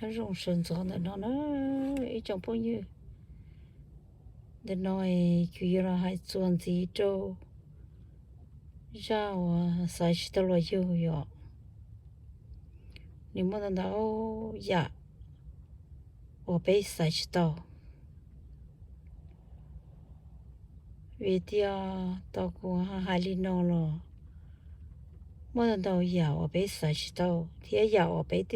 Nyob zoo sawv ntxov ntawm no na ib tsoom phooj ywg. Ntawm no kuv yuav los hais txuas ntxiv rau zaj uas xav tsis tau los yug yom. Nws muaj ntau ntau yam uas peb xav tsis tau. Vim tias tau kuv hais li no los muaj ntau ntau yam uas peb xav tsis tau thiab yam uas peb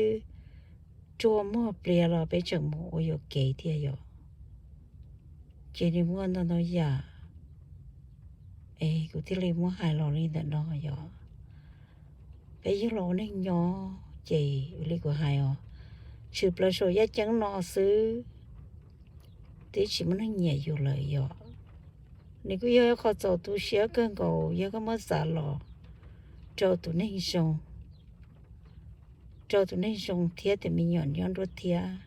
twb ruaj muaj pliav los peb tseem mus ua yuam kev thiab yom. Ces nws muaj ntau ntau yam es kuv thiaj li muab hais los li ntawm no yom. Peb yug los ua neeg nyob ces li kuv hais os, tshwm plaws saum yaj ceeb no xwb twb tsis muaj neeg nyiam yus lawm yom. Nws kuj yog ib qho txaus tu siab kawg nkaus yog koj muab xav los rau tus neeg zoo, rau tus neeg zoo thiab tus me nyuam nyob nruab thiab,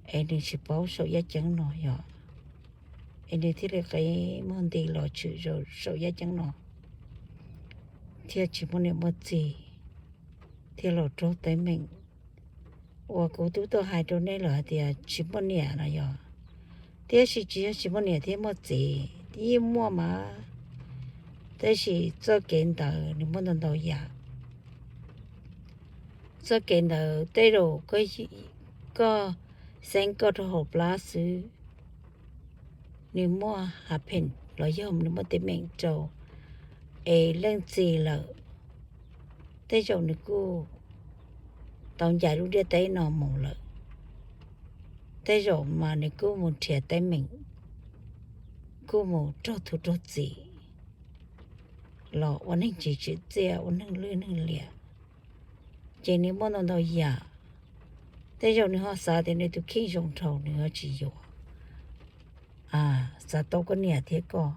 es nws tsis paub saum yaj ceeb no yom, es nws thiaj li qe muag nti los tshwm saum yaj ceeb no thiaj tsis muaj niam muaj txiv, thiaj los raug teeb meem uas kuv twb tau hais rau nej lawm hais tias tsis muaj niam no yom. Tiam sis tsis yog tsis muaj niam thiab muaj txiv, yeej muaj mas, tab sis txoj kev ntawd nws muaj ntau ntau yam. Txoj kev ntawd tej zaum koj xeeb koj rau hauv plab xwb, nws muaj hav pheem los yog nws muaj teeb meem rau es leej txiv lawm, tej zaum nws kuj tau ncaim lub ntiaj teb no mus lawm. Tej zaum mas nws kuj mus nrhiav teeb meem, kuj mus raug tub raug txim los ua neeg tsis tsim txiaj, ua neeg lwj neeg liam. Ces nws muaj ntau ntau yam. Tej zaum nws ho xav tias nws tus kheej zoo dhau nws ho tsis yuav, xav tau koj niam thiab koj.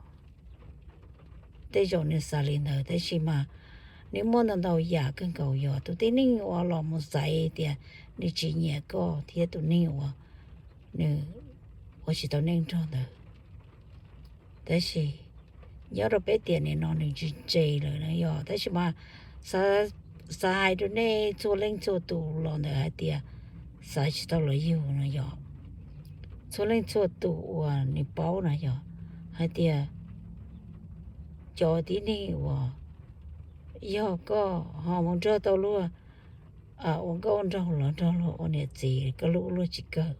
Tej zaum nws xav li ntawd tab sis mas nws muaj ntau ntau yam kawg nkaus yog tus tib neeg uas los mus xaiv tias nws tsis nyiam koj thiab tus neeg uas nws ua tsis tau neej nrog ntawd. Tab sis nyob rau peb tiam nim no nws tsis ntse lawm na yog, tab sis mas xav hais rau nej txhua leej txhua tus los ntawm hais tias xav tsis tau los yug no yog, txhua leej txhua tus uas nws paub na yog hais tias cov tib neeg uas yog koj ho mus nrog tau luag ua nkauj nraug los nrog luag ua niam txiv, koj luag ua luag tsis kawg.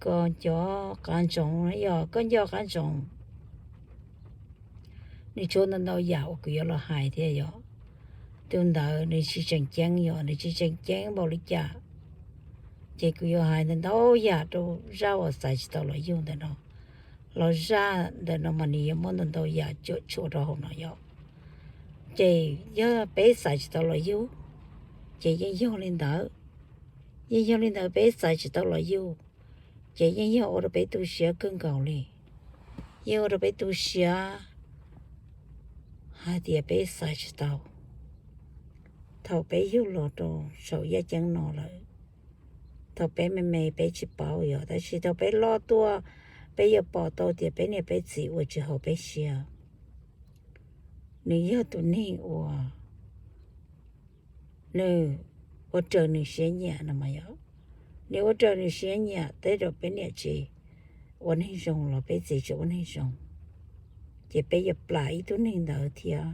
Koj cov qav ntsoov yog koj nco qav ntsoov, nws tshuav ntau ntau yam uas kuv yuav los hais thiab yog. Tus ntawd nws tsis tseem ceeb yog, nws tsis tseem ceeb npaum li cas. Ces kuv yuav hais ntau ntau yam rau zaj uas xav tsis tau los yug ntawm no. Los zaj ntawm no mas nws yuav muaj ntau ntau yam cuam tshuam rau hauv no yog. Ces yog peb xav tsis tau los yug, ces yeej yog li ntawd. Yeej yog li ntawd, peb xav tsis tau los yug, ces yeej yog ua rau peb tu siab kawg nkaus li. Yeej ua rau peb tu siab hais tias peb xav tsis tau. Thaum peb yug los rau saum yaj ceeb no lawm, thaum peb me me peb tsis paub yog, tab sis thaum peb loj tuaj, peb yuav pom tau tias peb niam peb txiv ua tsis haum peb siab. Nws yog tus neeg uas nws ua raws nws siab nyiam no mas yog, nws ua raws nws siab nyiam, tej zaum peb niam tsis ua neeg zoo los peb txiv tsis ua neeg zoo, ces peb yuav plam ib tug neeg ntawd thiab.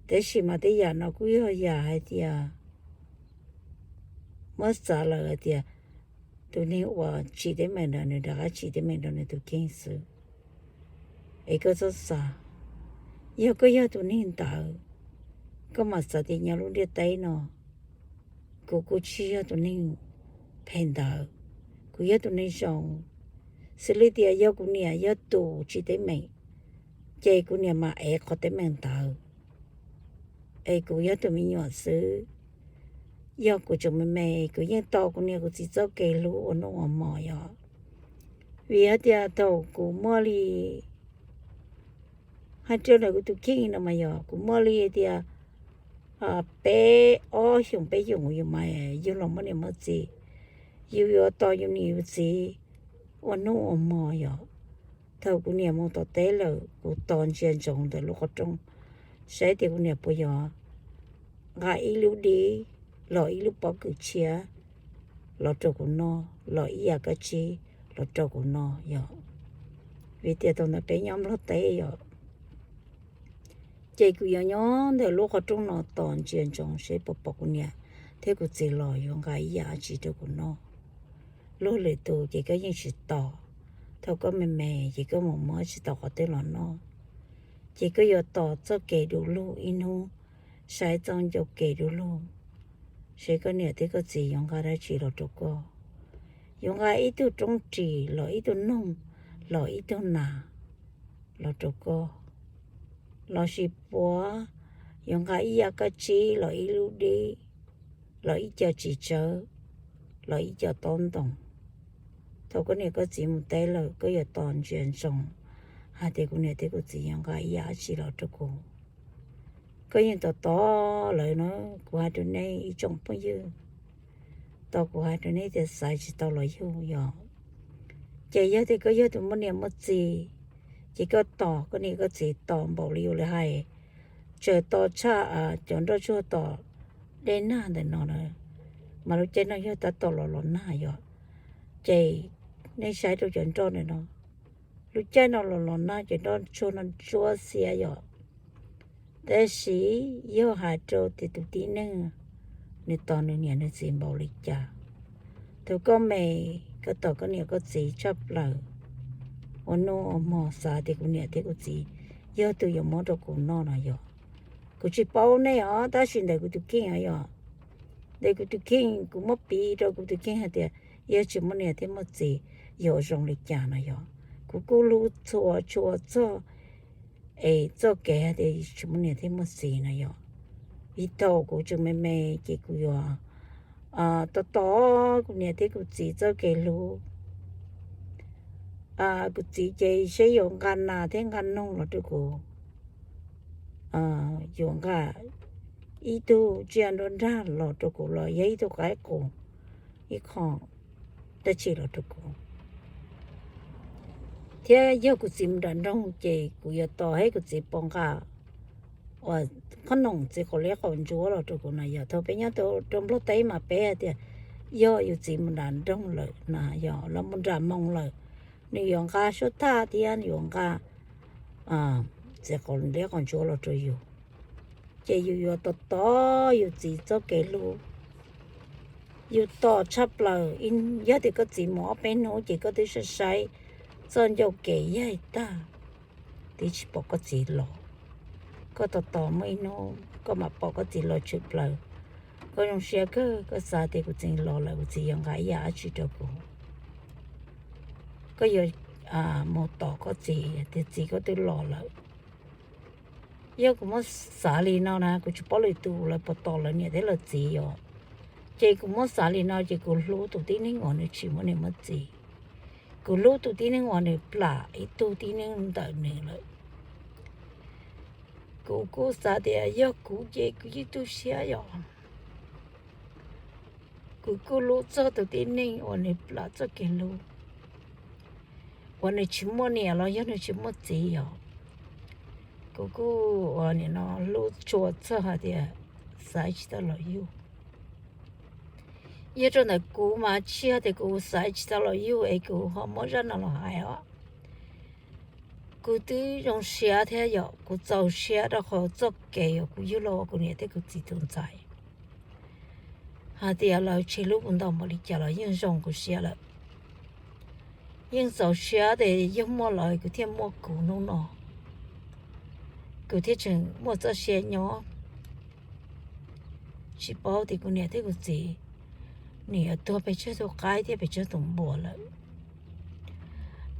Tab sis mas tej yam no kuj yog yam hais tias muab xav lawm hais tias tus neeg uas tsim teeb meem ntawd nws rov qab tsim teeb meem rau nws tus kheej xwb. Es koj txhob xav, yog koj yog tus neeg ntawd, koj mam xav tias nyob lub ntiaj teb no kuv kuj tsis yog tus neeg phem ntawd, kuv yog tus neeg zoo. Xws li tias yog kuv niam yog tus tsim teeb meem, ces kuv niam mam ev qhov teeb meem ntawd. Es kuv yog tus me nyuam xwb, yog kuv tseem me me kuv yeej tos kuv niam kuv txiv txoj kev hlub ua hnub ua hmo yog. Vim hais tias thaum kuv muaj li, hais rau ntawm kuv tus kheej no mas yog kuv muaj li tias peb ob xyoos peb xyoos yus mas yus los muaj niam muaj txiv, yus yuav tos yus niam yus txiv ua hnub ua hmo yog. Thaum kuv niam mus tom teb lawm kuv tos ntsia ntsoov ntawm lub qhov rooj saib tias kuv niam puas yog nqa ib lub dib los ib lub pob kws tshiab los rau kuv noj, los ib yam kab tsib los rau kuv noj yom. Vim tias thaum ntawd peb nyob Nplog teb yom. Ces kuv yuav nyob ntawm lub qhov rooj no tos ntsia ntsoov seb puas pom kuv niam thiab kuv txiv los yuav nqa ib yam dab tsi rau kuv noj. Luag lwm tus ces koj yeej tsis tos, thaum koj me me ces koj mus muab tsis tau qhov twg los noj. Ces koj yuav tos txoj kev du lug ib hnub, saib txoj ncauj kev du lug, seb koj niam thiab koj txiv yuav nqa dab tsi los rau koj. Yuav nqa ib tug roob ris los ib tug noog los ib tug nas los rau koj, lossis puas yuav nqa ib yam kab tsib los ib lub dib los ib co txiv tsawb los ib co tob ntoos. Thaum koj niam koj txiv mus teb lawm koj yuav tos ntsia ntsoov hais tias kuv niam thiab kuv txiv yuav nqa ib yam dab tsi los rau kuv. Koj yeej tos tos lawv na, kuv hais rau nej ib tsoom phooj ywg, tos kuv hais rau nej tias xaiv tsis tau los yug yom. Ces yog tias koj yog tus muaj niam muaj txiv, ces koj tos koj niam koj txiv tos npaum li yus li hais, tsaws tos tshaj cov nroj tsuag tom dej nag ntawm no na, mas lub caij no yog tab tom los los nag yom. Ces nej saib rau cov nroj ntawm no, lub caij no los los nag ces nroj tsuag no ntsuab xiab yom. Tab sis yog hais rau tias tus tib neeg nws tos nws niam nws txiv npaum li cas, thaum koj me koj tos koj niam koj txiv tshaj plaws, ua hnub ua hmo xav tias kuv niam thiab kuv txiv yog tus yuav muab rau kuv noj no yom. Kuv tsis paub nej os, tab sis ntawm kuv tus kheej os yom, ntawm kuv tus kheej kuv muab piv rau kuv tus kheej hais tias yog tsis muaj niam thiab muaj txiv yuav zoo li cas no yom. Kuv kuj hlub tshua tshua txog es txoj kev hais tias tsis muaj niam thiab muaj txiv no yom. Vim thaum kuv tseem me me ces kuv yuav tos tos kuv niam thiab kuv txiv txoj kev hlub. Kuv txiv ces seb yuav nqa nas thiab nqa noog los rau kuv, yuav nqa ib tug tsiaj nruab nrag los rau kuv los yog ib tug qaib qus, ib qho dab tsi los rau kuv. Thiab yog kuv txiv mus nram nroog ces kuv yuav tos seb kuv txiv puas nqa uas qhob noom txiv qaum liab qaum ntsuab los rau kuv na yom. Thaum peb nyob rau Nplog teb mas peb hais tias yog yus txiv mus nram nroog lawm na yom, los mus nram moos lawm, nws yuav nqa suab thaj thiab nws yuav nqa txiv qaum liab qaum ntsuab los rau yus. Ces yus yuav tos tos yus txiv txoj kev hlub. Yus tos tshaj plaws, yog tias koj txiv mus ob peb hnub ces koj twb saib saib txoj ncauj kev yaig tag, twb tsis pom koj txiv los. Koj tos tos muaj ib hnub koj mam pom koj txiv los tshwm plaws. Koj zoo siab kawg, koj xav tias kuv txiv los lawm kuv txiv yuav nqa ib yam dab tsi rau kuv. Koj yuav mus tos koj txiv tias txiv koj twb los lawm. Yog kuv muab xav li no na, kuv tsis paub lwm tus lawv puas tos lawv niam thiab lawv txiv os. Ces kuv muab xav li no ces kuv hlub tus tib neeg uas nws tsis muaj niam muaj txiv. Kuv hlub tus tib neeg uas nws plam ib tug tib neeg ntawm nws lawm. Kuv kuj xav tias yog kuv ces kuv yeej tu siab yom. Kuv kuj hlub txog tus tib neeg uas nws plam txoj kev hlub, uas nws tsis muaj niam los yog nws tsis muaj txiv yom. Kuv kuj ua nim no hlub tshua txog hais tias xaiv tsis tau los yug. Yog rau ntawm kuv mas tsis yog tias kuv xaiv tsis tau los yug es kuv ho muab zaj no los hais os. Kuv twb zoo siab thiab yom, kuv txaus siab rau qhov txoj kev uas kuv yug los ua kuv niam thiab kuv txiv tus ntxhais. Hais tias lawv tsis hlub kuv ntau npaum li cas los yeej zoo kuv siab lawm. Yeej txaus siab tias yog muaj lawv kuv thiaj muaj kuv hnub no, kuv thiaj tseem muaj txoj sia nyob. Tsis paub tias kuv niam thiab kuv txiv nws yuav tuag pes tsawg tus qaib thiab pes tsawg tus npua lawm,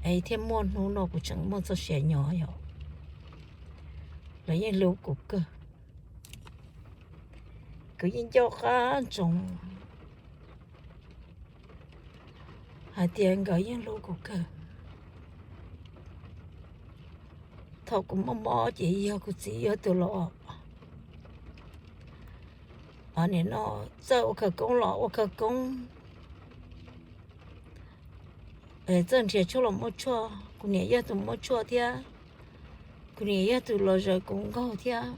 es thiaj muaj hnub no kuv tseem muaj txoj sia nyob yom. Lawv yeej hlub kuv kawg. Kuv yeej ncauj qab ntsoov hais tias nkawd yeej hlub kuv kawg. Thaum kuv mob mob ces yog kuv txiv yog tus los, nim no txawj ua khawv koob los ua khawv koob, txawj nrhiav tshuaj los muab tshuaj. Kuv niam yog tus muab tshuaj thiab, kuv niam yog tus los zaws kuv nkaug thiab.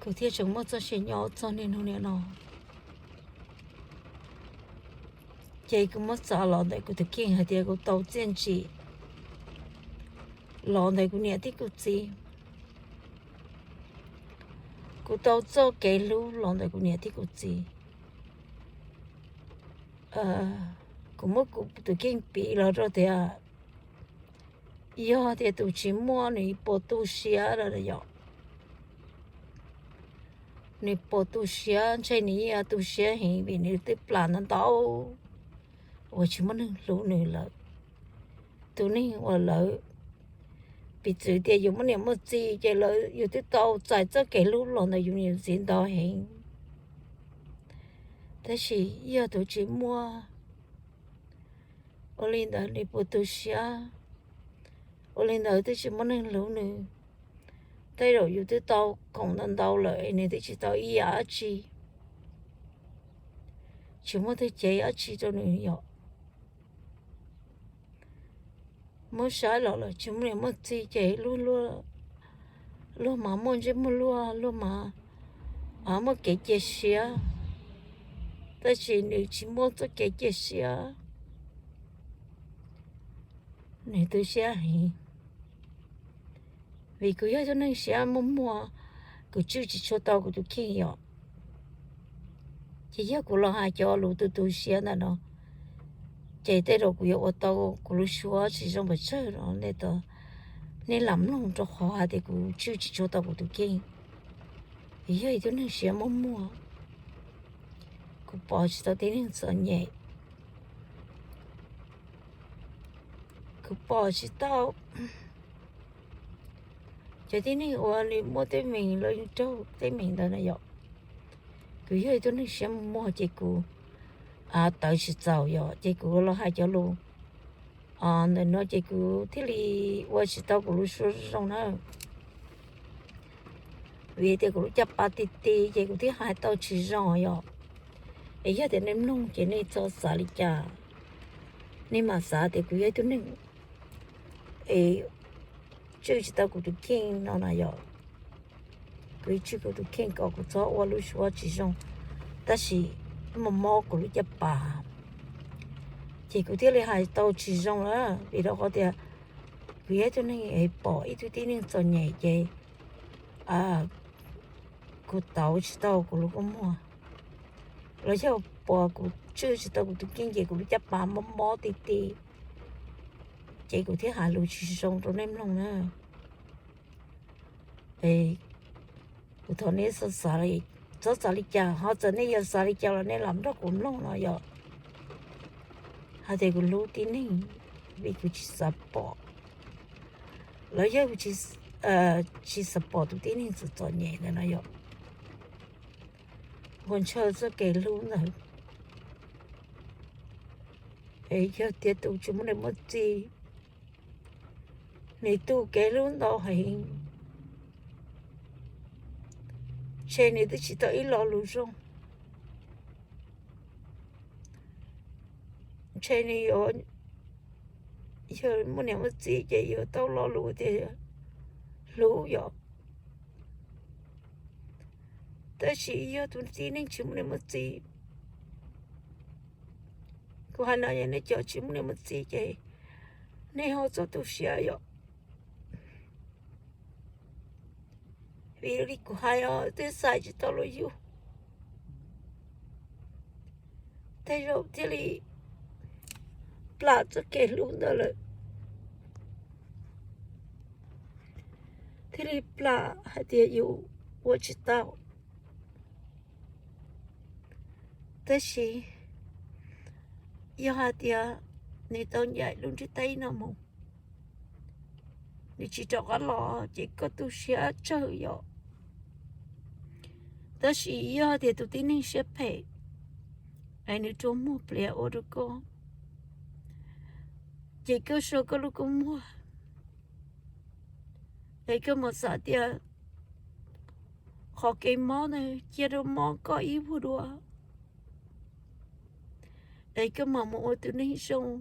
Kuv thiaj tseem muaj txoj sia nyob txog niaj hnub niam no. Ces kuv muab xav los ntawm kuv tus kheej hais tias kuv tau txiaj ntsim los ntawm kuv niam thiab kuv txiv. Kuv tau txoj kev hlub los ntawm kuv niam thiab kuv txiv. Kuv muab kuv tus kheej piv los rau tias, yog tias tus tsis muaj nws puas tu siab lawm yom? Nws puas tu siab? Ntshe nws yeej tu siab heev vim nws twb plam ntau ntau uas tsis muaj neeg hlub nws lawm. Tus neeg uas lawv piv txwv tias yus muaj niam muaj txiv ces lawv, yus twb tau txais txoj kev hlub los ntawm yus niam yus txiv ntau heev. Tab sis yog tus tsis muaj, ua li ntawd nws puas tu siab? Ua li ntawd twb tsis muaj neeg hlub nws. Tej zaum yus twb tau khoom ntau ntau lawm es nws twb tsis tau ib yam dab tsi, tsis muaj tug cev dab tsi rau nws yom. Muab saib los lawm tsis muaj niam muaj txiv ces luag, luag mas muaj ntsej muag luag, luag mas muaj kev cia siab, tab sis nws tsis muaj txoj kev cia siab. Nws tu siab heev. Vim kuv yog ib tug neeg siab muaj muag, kuv tswj tsis tshua tau kuv tus kheej yom. Ces yog kuv los hais cov lus tu tu siab ntawm no, ces tej zaum kuv yuav ua tau kuv lub suab tsis zoo pes tsawg no. Nej lam mloog rau qhov hais tias kuv tswj tsis tshua tau kuv tus kheej. Kuv yog ib tug neeg siab muaj muag, kuv pom tsis tau tib neeg txom nyem. Kuv pom tsis tau cov tib neeg uas nws muaj teeb meem los raug teeb meem ntawd na yom. Kuv yog ib tug neeg siab muag ces kuv tawv tsis txaus yom, ces kuv los hais cov lus ntawm no ces kuv thiaj li ua tsis tau kuv lub suab zoo na. Vim tias kuv lub caj pas ti ti ces kuv thiaj hais tau tsis zoo yom. Es yog tias nej mloog ces nej txhob xav li cas, nej mam xav tias kuv yog ib tug neeg es tswj tsis tau kuv tus kheej no na yom. Kuv tswj kuv tus kheej kom kuv txhob ua lub suab tsis zoo, tab sis mob mob kuv lub caj pas, ces kuv thiaj li hais tau tsis zoo lawm. Vim rau qhov tias kuv yog ib tug neeg es pom ib tug tib neeg txom nyem ces kuv tawv tsis tau kuv lub kua muag, los yog pom kuv tswj tsis tau kuv tus kheej ces kuv lub caj pas mob mob ti ti, ces kuv thiaj hais lus tsis zoo rau nej mloog na. Kuv thov nej txhob xav li cas, ho txawm nej yuav xav li cas los nej lam nrog kuv mloog no yom. Hais tias kuv hlub tib neeg vim kuv tsis xav pom, los yog tsis xav pom tus tib neeg txom txom nyem ntawd no yom. Ua ntshaw txoj kev hlub ntawd. Es yog tias tus tsis muaj niam muaj txiv, nws tu kev hlub ntau heev, ntshe nws twb tsis tau ib lo lus zoo. Ntshe nws yuav, yog muaj niam muaj txiv ces yuav tau lo lus tias hlub yom. Tab sis yog tus tib neeg tsis muaj niam muaj txiv, kuv hais no, yog nej cov tsis muaj niam muaj txiv ces nej ho txhob tu siab yom. Vim li kuv hais os, twb xaiv tsis tau los yus, tej zaum thiaj li plam txoj kev hlub ntawd lawm, thiaj li plam hais tias yus ua tsis tau. Tab sis yog hais tias nws tau ncaim lub ntiaj teb no mus, nws tsis rov qab los ces koj tu siab tsawg yom. Tab sis yog tias tus tib neeg siab phem es nws rua muag pliav ua rau koj, ces koj sau koj lub kua muag, es koj mus xav tias qhov kev mob ntawd cia rau mob koj ib vuag dua, es koj mam mus ua tus neeg zoo.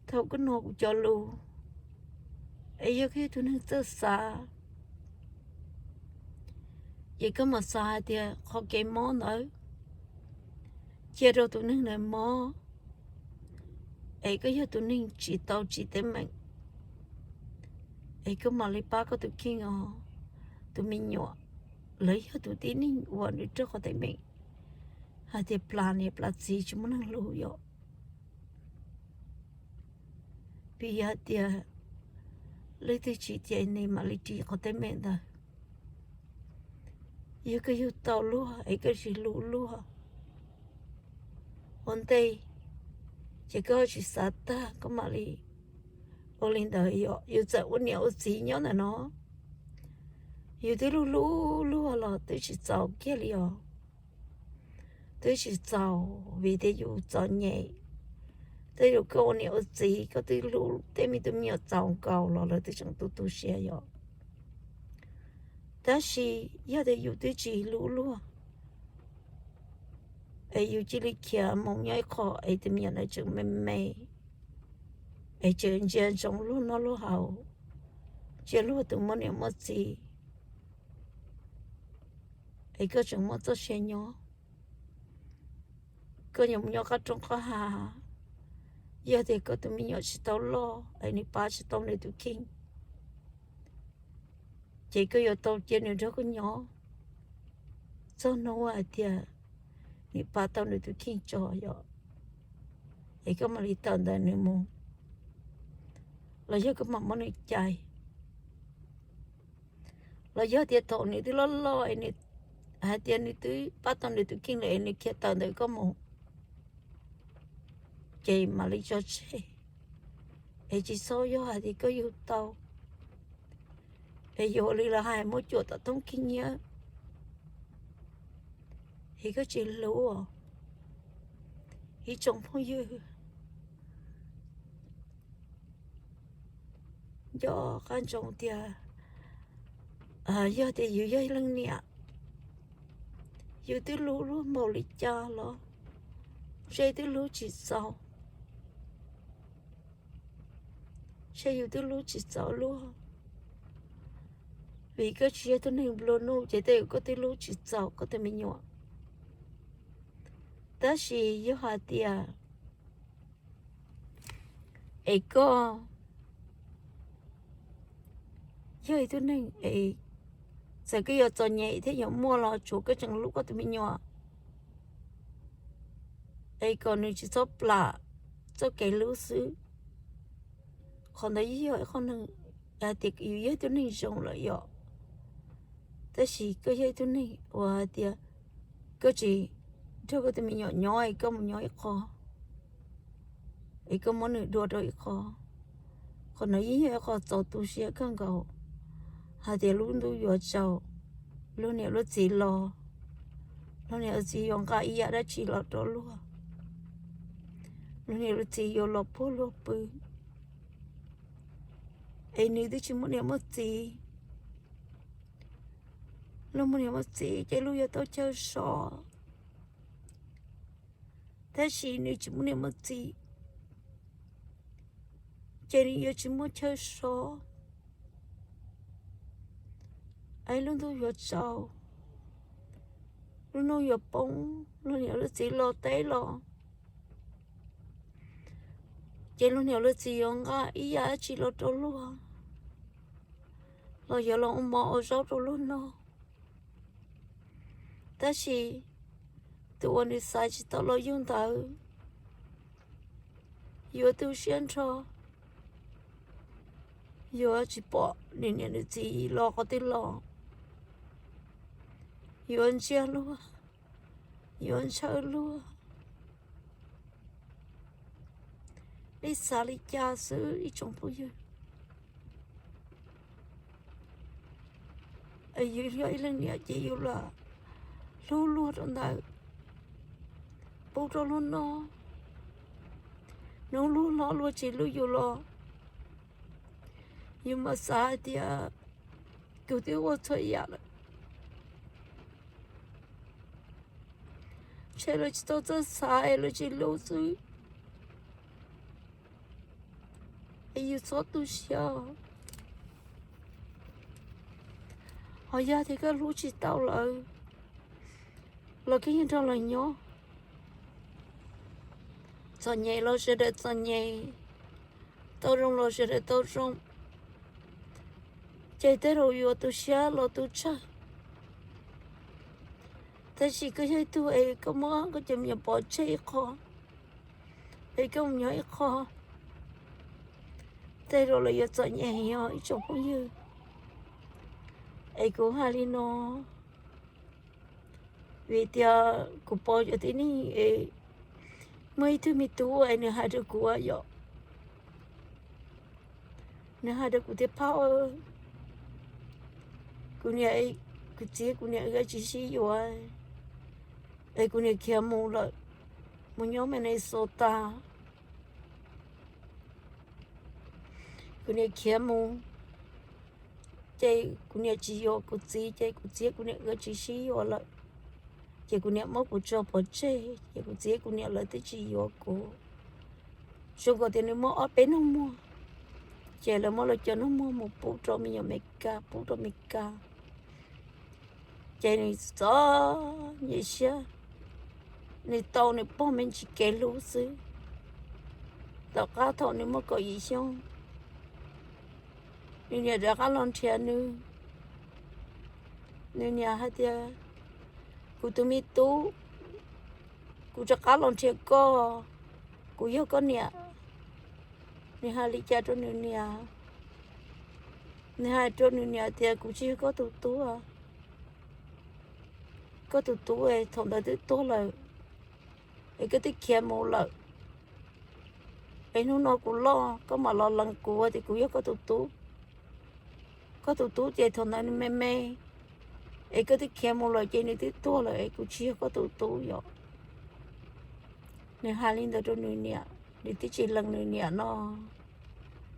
Thaum koj hnov kuv cov lus, es yog koj yog tus neeg txawj xav, Ces koj mam xav hais tias qhov kev mob ntawd cia rau tus neeg ntawd mob, es koj yog tus neeg tsis tau tsim teeb meem, es koj mam li pab koj tus kheej os. Tus me nyuam, lawv yog tus tib neeg uas nws raug qhov teeb meem hais tias plam niam plam txiv tsis muaj neeg hlub yom. Vim hais tias leej twg tsim ces nws mam li ris qhov teeb meem ntawd. Yog koj yug tau luag es koj tsis hlub luag ua ntej, ces koj tsis xav tag koj mam li ua li ntawd yom. Yus txawm ua niam ua txiv nyob ntawm no, yus twb hlub hlub luag los twb tsis txaus kiag li os. Twb tsis txaus, vim tias yus txom nyem. Tej zaum koj ua niam ua txiv koj twb hlub tej me tub me nyuam txaus nkaus los lawv twb tseem tu tu siab yom. Tab sis yog tias yus twb tsis hlub luag, es yus cia li khiav mus nyob ib qho es tus me nyuam ntawd tseem me me, es tseem ntsia ntsoov luag noj luag haus, ntsia luag tus muaj niam muaj txiv, es koj tseem muaj txoj sia nyob. Koj yuav mus nyob qab roob qab hav, yog tias koj tus me nyuam tsis tau loj es nws pab tsis tau nws tus kheej, ces koj yuav tau cia nws nrog koj nyob txog hnub hais tias nws pab tau nws tus kheej tso yom, es koj mam li tawm ntawm nws mus, los yog koj mam muab nws cais, los yog tias thaum nws twb loj loj es nws hais tias nws twb pab tau nws tus kheej lawm es nws khiav tawm ntawm koj mus, ces mam li tso tseg, es tsis txhob yog hais tias koj yug tau es yuav ua li lawv hais muab cuam tom thoob khib nyiab, es koj tsis hlub. Ib tsoom phooj ywg, nco qab ntsoov tias yog tias yus yog ib leej niam, yus twb hlub luag npaum li cas los ntshe twb hlub tsis txaus, ntshe yus twb hlub tsis txaus luag. Vim koj tsis yog tus neeg nplua nuj ces tej zaum koj twb hlub tsis txaus koj tus me nyuam. Tab sis yog hais tias es koj yog ib tug neeg es txawm koj yuav txom nyem thiab yuav muaj los tsuav koj tseem hlub koj tus me nyuam, es kom nws tsis txhob plam txoj kev hlub xwb. Qhov ntawd yeej yog ib qho neeg hais tias yus yog ib tug neeg zoo lawm yom. Tab sis koj yog ib tug neeg uas hais tias koj tsis nrog koj tus me nyuam nyob es koj mus nyob ib qho, es koj muab nws dua rau ib qho, qhov no yeej yog ib qho txaus tu siab kawg nkaus. Hais tias lub ntuj yuav tsaus, luag niam luag txiv los, luag niam luag txiv yuav nqa ib yam dab tsi los rau luag, luag niam luag txiv yuav los puag luag pw, es nws twb tsis muaj niam muaj txiv. Luag muaj niam muaj txiv ces luag yuav tau chaw so, tab sis nws tsis muaj niam muaj txiv, ces nws yuav tsis muaj chaw so. Es lub ntuj yuav tsaus, lub ntuj yuav poob, luag niam luag txiv los teb los, ces luag niam luag txiv yuav nqa ib yam dab tsi los rau luag, los yuav los ua mov ua zaub rau luag noj. Tab sis tus uas nws xaiv tsis tau los yug ntawd yuav tu siab nrho, yuav tsis pom nws niam nws txiv los qhov twg los, yuav ntsiag luag, yuav ntshaw luag. Nej xav li cas xwb ib tsoom phooj ywg? Yus yog ib leej niam ces yus lam hlub luag rau ntawd, pub rau luag noj. Hnub luag hlob luag tsis hlub yus los yus mam xav hais tias kuv twb ua txhua yam lawm, ntshe luag tsis tau txawj xav es luag tsis hlub xwb. Es yus txhob tu siab. Ho yog tias koj hlub tsis tau lawm los koj yeej nrog lawv nyob. Txom nyem los sawv daws txom nyem, tau zoo los sawv daws tau zoo. Ces tej zaum yuav tu siab los tu tsawg. Tab sis koj yog ib tug es koj muab koj cov me nyuam pov tseg ib qho, es koj mus nyob ib qho, tej zaum lawv yuav txom nyem heev os ib tsoom phooj ywg. Es kuv hais li no vim tias kuv pom cov tib neeg es muaj ib tug me tub es nws hais rau kuv yom, nws hais rau kuv tias, Phauj, kuv niam, kuv txiv kuv niam wb tsis sib yuav, es kuv niam khiav mus lawm, mus nyob Minnesota. Kuv niam khiav mus, ces kuv niam tsis yuav kuv txiv, ces kuv txiv kuv niam wb tsis sib yuav lawm. Ces kuv niam muab kuv tso pov tseg, ces kuv txiv kuv niam lawv twb tsis yuav kuv. Zoo nkaus tias nws muaj ob peb nug muag, ces lawv muab lawv cov nug muag mus pub rau me nyuam Amelikas, pub rau Amelikas. Ces nws txom nyem siab, nws tau nws pog me ntsis kev hlub xwb. Tom qab thaum nws muaj kaum yim xyoo, nws niam rov qab los nrhiav nws. Nws niam hais tias, Kuv tus me tub, kuv rov qab los nrhiav koj, kuv yog koj niam. Nws hais li cas rau nws niam? Nws hais rau nws niam tias, Kuv tsis yog koj tus tub. Koj tus tub thaum ntawd twb tuag lawm, es koj twb khiav mus lawm. Es hnub no kuv loj, koj mam los lees kuv tias kuv yog koj tus tub. Koj tus tub ces thaum ntawd nws me me, es koj twb khiav mus lawm ces nws twb tuag lawm, es kuv tsis yog koj tus tub yom. Nws hais li ntawd rau nws niam, nws twb tsis lees nws niam no.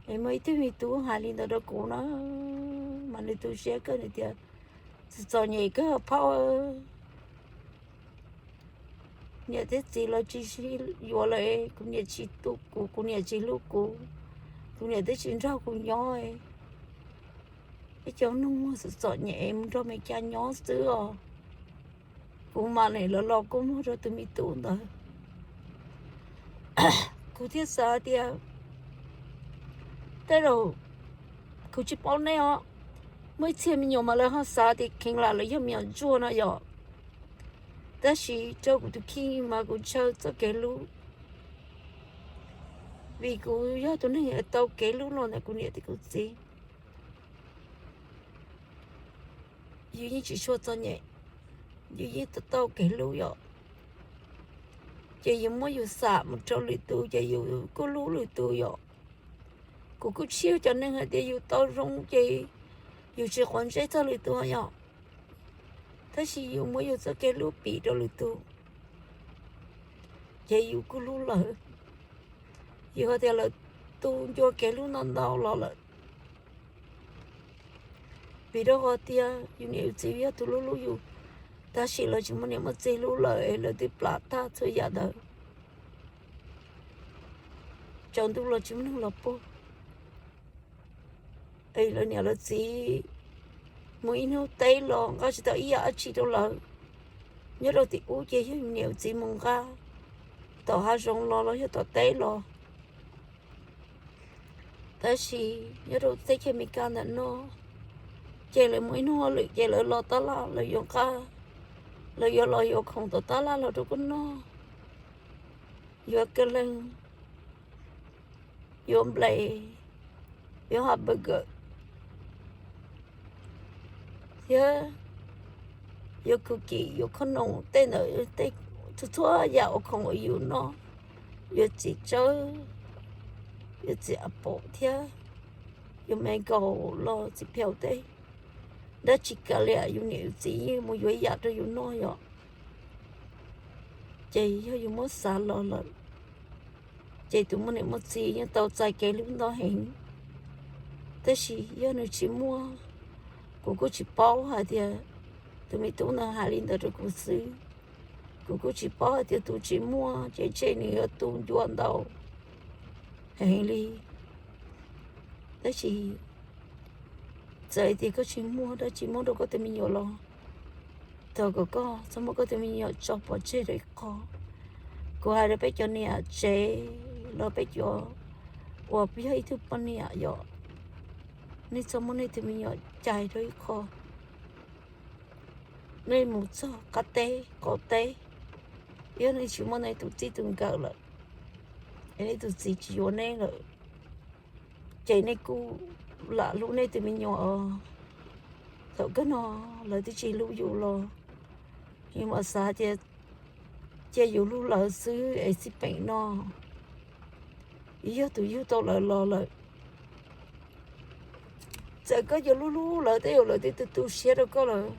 Es muaj ib tug me tub hais li ntawd rau kuv na, mas nws tu siab kawg, nws tias, Txom txom nyem kawg phauj. Niam thiab txiv los tsis sib yuav lawm, kuv niam tsis tu kuv, kuv niam tsis hlub kuv, kuv niam twb tsis nrog kuv nyob. Ib cov nug muag txom txom nyem mus nrog Amelikas nyob xwb os. Kuv mam li los los kua muag rau tus me tub ntawd. Kuv thiaj xav tias tej zaum, kuv tsis paub nej os, muaj ib txhia me nyuam mas lawv ho xav tias kheev lam lawv yog me nyuam ntsuag no yom. Tab sis rau kuv tus kheej mas kuv ntshaw txoj kev hlub, vim kuv yog tus neeg tau kev hlub los ntawm kuv niam thiab kuv txiv. Yus yeej tsis tshua txom nyem, yus yeej tau kev hlub yom. Ces yus muab yus xam mus rau lwm tus ces yus kuj hlub lwm tus yom. Kuv kuj tsis yog cov neeg hais tias yus tau zoo ces yus tsis quav ntsej txog lwm tus yom. Tab sis yus muab yus txoj kev hlub piv rau lwm tus, ces yus kuj hlub lawm. Yus hais tias lawv tu ncua kev hlub ntau ntau los lawm. Vim rau qhov tias yus niam yus txiv yog tus hlub hlub yus, tab sis lawv tsis muaj niam muaj txiv hlub lawm es lawv twb plam tag txhua yam ntawd. Tsaus ntuj los tsis muaj neeg los puag. Es lawv niam lawv txiv mus ib hnub teb los nqa tsis tau ib yam dab tsi rau lawv. Nyob rau tim ub ces yog yus niam yus txiv mus nqa tom hav zoov los los yog tom teb los. Tab sis nyob rau teb chaws Amelikas ntawm no, ces lawv mus ib hnub hauj lwm ces lawv los tab laj lawv yuav nqa, lawv yuav los yuav khoom tom tab laj los rau koj noj, yuav kas lees, yuav nples, yuav hamburger, thiab yuav cookie, yuav khoom noom tej ntawd, tej txhua txhua yam uas khoom uas yus noj, yuav txiv tsawb, yuav txiv apple thiab yuav mango los txiv pheus tej, dab tsi kav liam yus niam yus txiv yeej mus yuav yam rau yus noj yom. Ces yog yus muab xav los lawm, ces tus muaj niam muaj txiv yeej tau txais kev hlub ntau heev. Tab sis yog nws tsis muaj, kuv kuj tsis paub hais tias, tus me tub ntawd hais li ntawd rau kuv xwb. Kuv kuj tsis paub hais tias tus tsis muaj ces ntshe nws yuav tu ncua ntau heev li. Tab sis Txawm tias koj tsis muaj dab tsi muab rau koj tus me nyuam los thov kom koj txhob muab koj tus me nyuam tso pov tseg rau ib qho. Kuv hais rau peb cov niam tsev los peb cov uas yog ib tug poj niam yom, nej txhob muab nej tus me nyuam cais rau ib qho. Nej mus txog qab teb qaum teb, yog nej tsis muaj nej tus txij tus nkawm lawm, nej tus txiv tsis yuav nej lawm, ces nej kuj lam hlub nej tus me nyuam os. Thaum kawg no lawv twb tsis hlub yus los yus mam xav tias cia yus hlub lawv xwb es xij peem no yog tus yug tau lawv los lawm. Txawm koj yuav hlub hlub lawv tej zaum lawv twb tu tu siab rau koj lawm.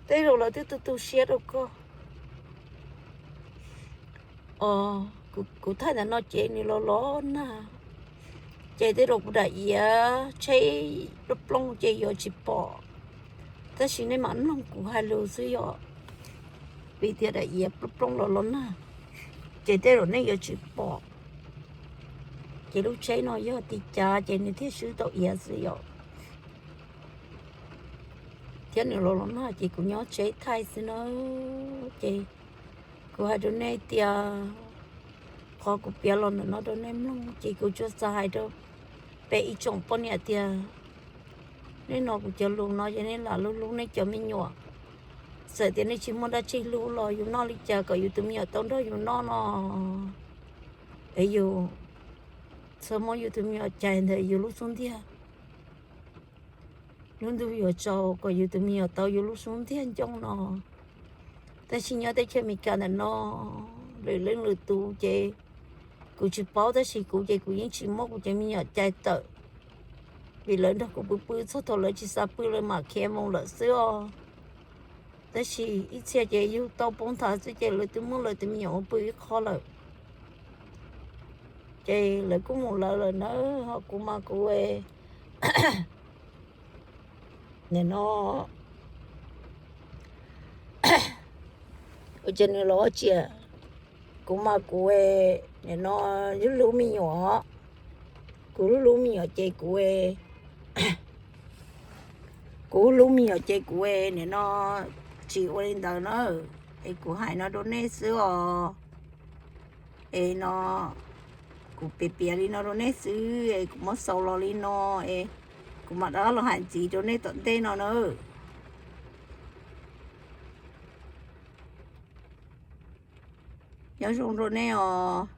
Tej zaum lawv twb tu tu siab rau koj. Kuv thaij ntawm no ces nws los los nag, ces tej zaum kuv daim iav tsheb plooj plooj ces yuav tsis pom. Tab sis nej mam mloog kuv hais lus xwb yom, vim tias daim iav plooj plooj los los nag, ces tej zaum nej yuav tsis pom. Ces lub tsheb no yog tib cav ces nws thiaj swb tau iav xwb yom. Thiab nws los los nag ces kuv nyob tsev thaij xwb na. Ces kuv hais rau nej tias qhov kuv piav los ntawm no rau nej mloog ces kuv tsuas xav hais rau peb ib tsoom poj niam tias nej hnov kuv cov lus no ces nej lam hlub hlub nej cov me nyuam. Txawm tias nej tsis muaj dab tsi hlub los yus noj li cas kom yus tus me nyuam tau nrog yus noj no es yus txhob muab yus tus me nyuam cais ntawm yus lub xub ntiag. Lub ntuj yuav tsaus kom yus tus me nyuam tau yus lub xub ntiag ncoo no. Tab sis nyob teb chaws Amelikas ntawm no lwm leej lwm tus ces kuv tsis paub, tab sis kuv ces kuv yeej tsis muab kuv cov me nyuam cais tawm, vim lawv nrog kuv pw pw txog thaum lawv tsis xav pw lawv mam khiav mus lawm xwb os. Tab sis ib txhia ces yug tau poob nthav xwb ces lawv twb muab lawv tus me nyuam mus pw ib qho lawm. Ces lawv kuj mus lawv lawm na, ho kuv mas kuv nim no ua cas nws los ua ciav, kuv mas kuv nim no hlub hlub me nyuam, kuv hlub hlub me nyuam ces kuv, kuv hlub me nyuam ces kuv nim no tsis ua li ntawd na, es kuv hais no rau nej xwb os. Es no kuv piav piav li no rau nej xwb es kuv muab xaus los li no es kuv mam rov qab los hais ntxiv rau nej tom ntej no na. Nyob zoo rau nej os.